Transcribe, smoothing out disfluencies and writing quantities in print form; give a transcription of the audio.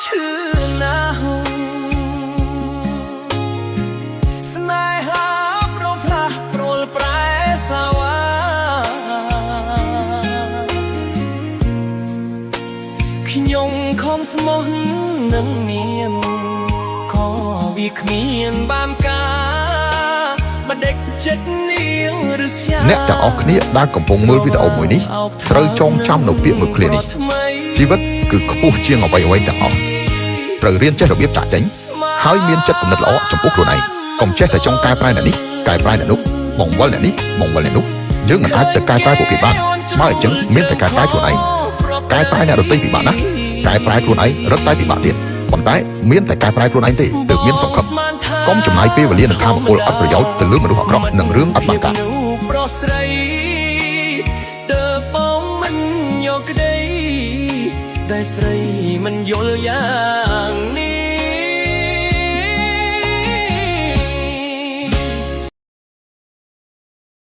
ឈឺណាស់ស្នេហាប្រផ្លាស់ព្រួលប្រែសាវ៉ាខ្ញុំខំស្មោះនឹងនាងក៏វាគ្មានបានការម្ដេចចិត្តនាងឬស្យា អ្នកទាំងអស់គ្នាដែលកំពុងមើលវីដេអូមួយនេះត្រូវចងចាំនៅពាក្យមួយឃ្លានេះជីវិតគឺខ្ពស់ជាងអ្វីអ្វីទាំងអស់ត្រូវរៀនចេះរបៀបចាក់ចេញហើយមានចិត្តគំនិតល្អចំពោះខ្លួនឯងកុំចេះតែចង់កែប្រែអ្នកនេះកែប្រែអ្នកនោះបង្វិលអ្នកនេះបង្វិលអ្នកនោះយើងមិនអាចទៅកែប្រែពួកគេបានបើអញ្ចឹងមានតែកែប្រែខ្លួនឯងកែប្រែអ្នកដទៃពិបាកណាស់កែប្រែខ្លួនឯងរឹតតែពិបាកទៀតប៉ុន្តែមានតែកែប្រែខ្លួនឯងទេទើបមានសង្ឃឹមកុំចំណាយពេលវេលានឹងថាមពលអត់ប្រយោជន៍ទៅលើមនុស្សអាក្រក់និងរឿងអត់បានការ ប្រុសស្រីទើបបងមិនយកក្តីតែស្រីមិនយល់យ៉ាង